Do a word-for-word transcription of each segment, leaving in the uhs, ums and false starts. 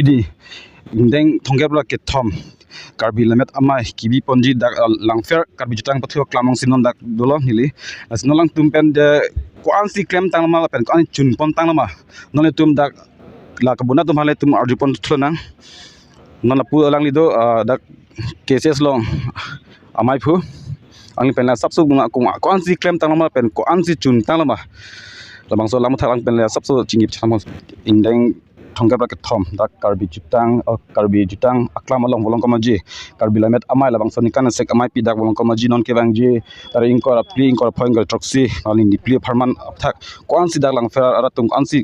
pini ingdeng thomkep ra kethom Karbi Lammet Amei kebi ponji dak, uh, Langpher Karbi Jutang Pathu Aklam alongsi non dak dolo neli. Lasi non alangtum pen de ko-ansi klemtanglo ma lapen ko-an chunpontanglo ma, non ilitum dak la kabuna atum aphan ilitum arjupon thulonang. Non lapu alangli do, uh, dak K S S along amei aphu. Alangli pen la sapso bunga ko-an, ko-ansi klemtanglo ma pen ko-ansi chuntanglo ma, labangso alam athak alang pen la sapso chingip cham. Ingdeng thomkep ra kethom dak Karbi Jutang, oh, Karbi Jutang Aklam along Volongkom Aji Karbi Lammet Amei labangso aningkan asek ameipi dak Volongkom Aji non kevangji tarik ingkoi ra phli, ingkoi ra phongo, ingkoi ra throksi, alangli niphli apharman athak ko-ansi dak Langpher arat atum ko-ansi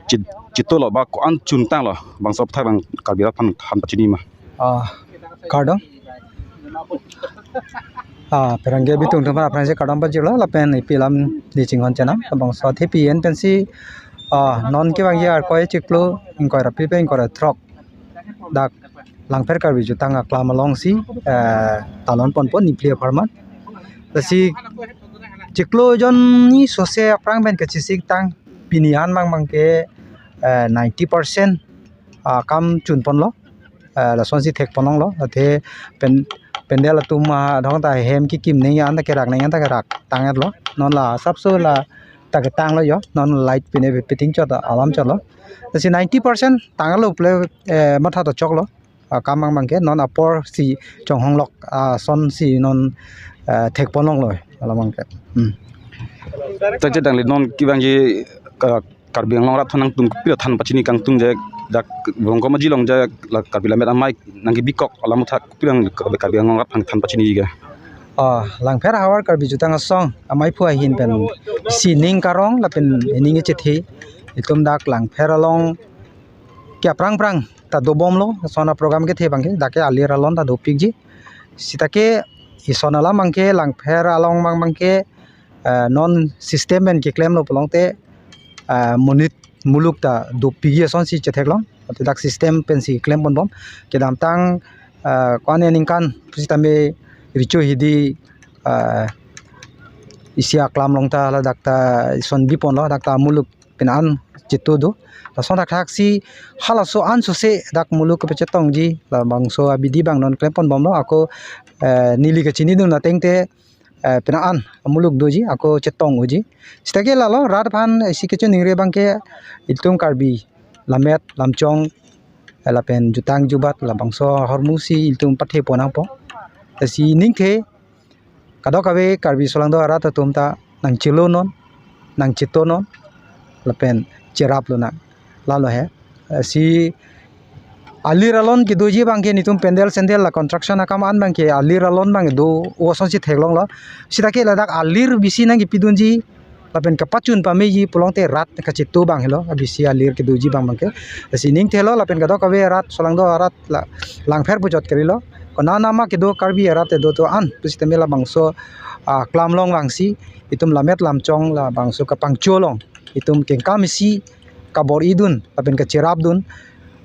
chit-, chitolo ba ko-an chuntanglo, bangso athak abang Karbi arat aphan than pachini ma. Ah, kardom. Ah, pherangke bitung atum aphan aphrangsi kardom pajirlo, lapen ipi alam di chinghon chenam, labangso athepi en pensi, ah, non kevangji Arkoi chiklo, ingkoi ra phli pen ingkoi ra throk dak Langpher Karbi Jutang Aklam alongsi, eh, talon ponpo niphli apharman. Lasi chiklo jon ni sose aphrang pen kachesik tang pini an mang mang ke, eh, ninety percent, ah, kam chunponlo, eh, lasonsi thekponlonglo, athe pen-, pandal atum, ah, adhong ta hem kekim neng an ta kerak neng an ta kerak tang-etlo, non la sapso la ta ketanglo jo, non light pine piting chot alam chotlo. Lasi ninety percent tanglo pule, eh, matha ta choklo. Ah, kam mang mang ke non apor si chonghonglok, ah, asonsi non, eh, thekponlonglo alam mang ke. Hmm. Tache dangli non kevangji, ah, Karbi Anglong arat aphan nangtum kopilo than pachini kangtung je dak Volongkom Aji along je la Karbi Lammet Amei nangkebikok alam athak kopilo Karbi Anglong arat aphan than pachini ga? Ah, Langpher ahavar Karbi Jutang Asong amei aphu ahin pen sining karong lapen ining ichethe itum dak Langpher along ke aphrang phrang ta dobomlo, lason aprogram kethe abang ke, dak ke alir alon ta dopikji. Sita ke ison alam abang ke Langpher along mang mang ke, eh, non system pen keklemlo pulote, eh, monit muluk ta dopikji asonsi chetheklong. Ate dak system pensi klemponbom. Kedamtang, eh, ko-an aningkan pusitame Recho Hidi, eh, isi aklam along ta ladak ta ison biponlo, dak ta muluk pini an chitu do. Lason thakthak si halaso an sose dak muluk kepachetongji labangso abidi abang non klemponbomlo, ako, eh, neli kachinidun ateng te, eh, pini an muluk doji ako chetong unji. Sita ke lalo rat aphan isi kachiningri abang ke itum Karbi lammet lamchong, eh, lapen jutang jubat labangso ahormu si itum pathepon nangpo. Lasi ningthe kadokave Karbi solangdo arat atum ta nangchelo non, nangchito non, lapen cheraplo nang. Lalo he. Eh, si alir alon kedoji abang ke netum pandal sandal la construction akam an abang ke alir alon abang do, o asonsi theklonglo. Sita ke ladak alir bisi nangkepidunji lapen kapachun pameji pulote rat kachito abang helo, bisi alir kedoji abang abang ke. Lasi ningthelo lapen kadokave rat solangdo arat la Langpher puchot karilo. Konat nama kedo Karbi arat kedo atum an pusitame labangso, ah, aklam along vangsi itum lammet lamchong labangso kapangcho along itum kengkam isi kabor-idun lapen kacherapdun,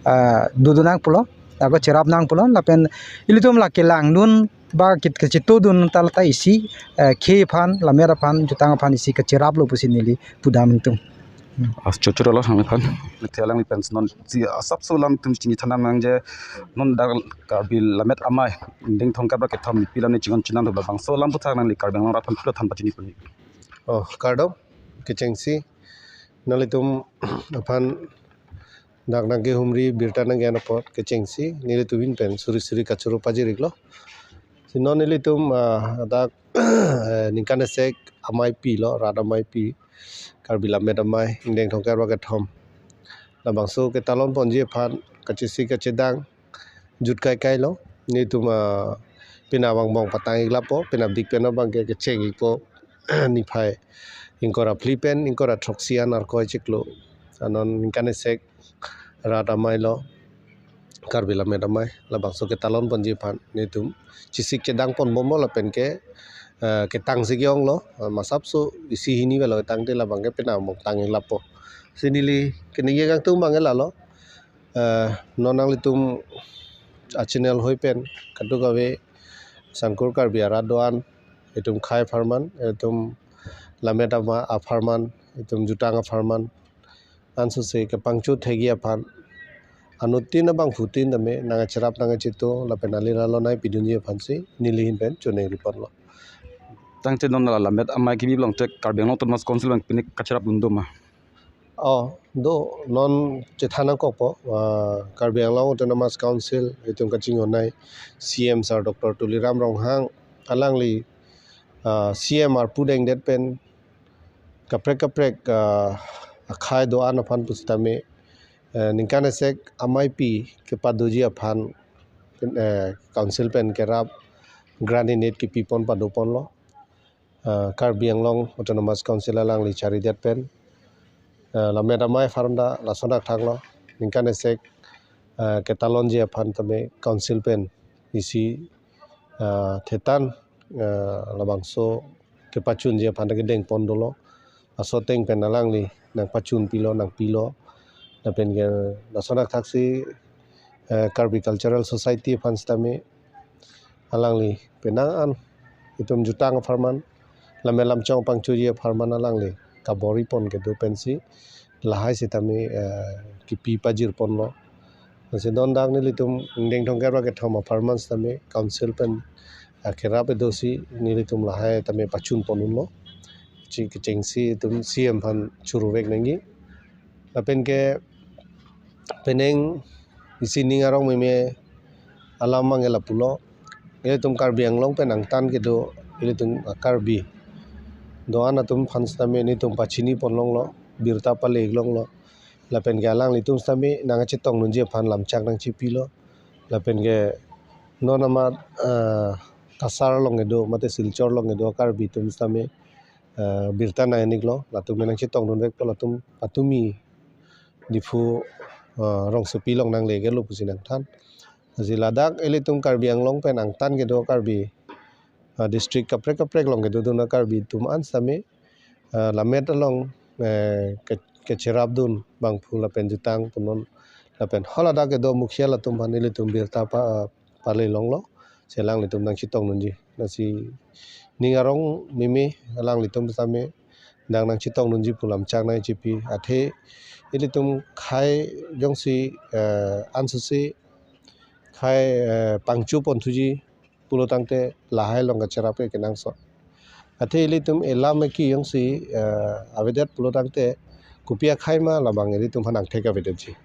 ah, dodun nangpulo, ako cherap nangpulo, lapen ilitum la kelangdun ba kit kachitodun ta la ta isi, eh, khei aphan, lammet aphan, jutang aphan isi kacheraplo pusi neli pudam ingtung. Hmm. Ah, chokchok lo hang aphan. Neli thelang ni pensi non si, ah, sapso alam itum chini thanam nangji, non dak Karbi Lammet Amei ingdeng thomkep ra kethom niphli alam ni chinghon chenam do, labangso alam aputhak nangli Karbi Anglong arat aphan kopilo than pachini ponji? Oh, kardom, kechengsi nanglitum aphan dak nangkehumri birta nangke-en apot kechengsi nelitum ahin pen suri suri kachoro pajir-iklo. Si non nelitum, ah, dak, eh, ningkan asek ameipi lo, rat ameipi, Karbi Lammet Amei ingdeng thomkep ra kethom. Labangso ketalon ponji aphan kachesik kachedang jut kaikailo. Netum, ah, pini angbong patang-iklappo, pini adik pen abang ke kecheng-ikpo. Niphai ingkoi ra phli pen ingkoi ra throksi an Arkoi chiklo. Ah, non ningkan asek rat amei lo, Karbi Lammet Amei, labangso ketalon ponji aphan netum chesik chedang ponbomlo lapen ke, eh, ketangsi ke-onglo, eh, masapso isi hini avelo ketangte, labang ke pini angbong tang-iklappo. Si neli keningje kangtung abang ke lalo, eh, non nanglitum a-channel hoi pen kadokave Sangkur Karbi arat do-an, itum khei apharman, itum lammet ama apharman, itum jutang apharman, ansose kepangcho thekji aphan anuttin abangphutin tame nangkacherap nangkacheto lapen alila lonai pidunji aphansi nelihin pen choningri ponlo. Tangte non la Lammet Amei kebi along te Karbi Anglong Autonomous Council abang pine kacherapdun do ma? Oh, do, non chethan nangkokpo, ah, Karbi Anglong Autonomous Council itum kachinghon-ai C M Sir Doctor Tuliram Ronghang alangli, ah, C M arpu dengdet pen kaprek kaprek, ah, akhei do-an aphan pusitame, eh, ningkan esek ameipi kepadoji aphan, eh, council pen kerap grant unit kepipon padoponlo. Ah, Karbi Anglong Autonomous Council alangli charidet pen, ah, Lammet Amei aphan ta lason thakthaklo, ningkan esek, ah, ketalonji aphan tame council pen isi, ah, thetan, ah, labangso kepachunji aphan ta kedengpon dolo. Laso ateng pen alangli nangpachunpilo, nangpilo. Lapen ke lason thakthaksi, eh, Karbi Cultural Society aphan sitame alangli penang an itum jutang apharman, lammet lamchong pangchotji apharman alangli kabor-ipon kedo pensi lahai sitame, eh, kepi pajirponlo. Lasi non dak nelitum ingdeng thomkep ra kethom apharman sitame council pen, eh, kerap edosi nelitum lahai tame pachunpon unlo. Chi kechengsi itum C M aphan churuvek nangji. Lapen ke penang isi ning arong meme alam abang ke lapulo. Ilitum Karbi Anglong pen angtan kedo ilitum, ah, Karbi do-an atum aphan sitame nelitum pachiniponlonglo, birta pale-iklonglo. Lapen ke alanglitum sitame nangkachetongdunji aphan lamchak nangchipilo. Lapen ke non amat, ah, Cachar along kedo mate Silchar along kedo Karbi atum sitame, ah, birta nang-en-iklo, latum nangchetongdunvekpo, latum patumi Diphu, ah, rongsopi along nanglekelo pusi nangthan. Lasi ladak ilitum Karbi Anglong pen angtan kedo Karbi, ah, district kaprek kaprek along kedodun a-Karbi atum an sitame, ah, Lammet along, eh, ke, kecherapdun abangphu lapen jutang punon lapen haladak kedo mukhia latum aphan ilitum birta pa, ah, palelonglo. Si alanglitum nangchetongdunji. Lasi ning arong meme alanglitum sitame dak nangchetongdunji pu lamchak nangchipi. Athe ilitum khei jongsi, eh, ansose khei, eh, pangchoponthuji pulo tangte lahai along kacherap ke kenangsot. Athe ilitum elam eki jongsi, eh, avedet pulo tangte kopi akhei ma labang ilitum aphan angthek avedetji.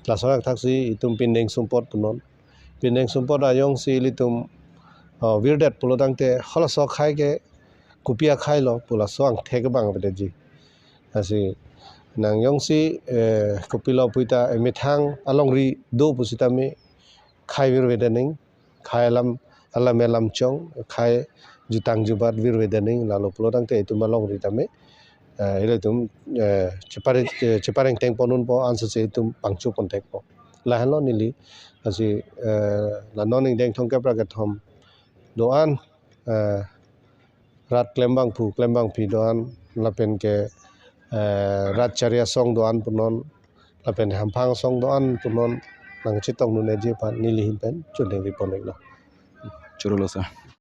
Lason thakthaksi itum pindeng sumpot punon. Pindeng sumpot ajongsi ilitum, oh, virdet pulo tangte halaso akhei ke kopi akheilo pu laso angthek abang avedetji. Lasi nang jongsi, eh, kopilo puta emethang alongri do pusitame khei virvedet nang, khei alam, alammet lamchong, khei jutang jubat virvedet nang, lalo pulo tangte itum alongri tame, eh, ilitum, eh, chepare, eh, cheparengtengpon unpo, ansose itum pangchoponthekpo. Lahenlo neli, lasi, eh, la non ingdeng thomkep ra kethom do-an, eh, rat klembangphu klembangpi do-an lapen ke, eh, rat chari asong do-an punon lapen hamphang asong do-an punon nangchetongdun-eji aphan nelihin pen choningri pon-iklo. Chorolo sir.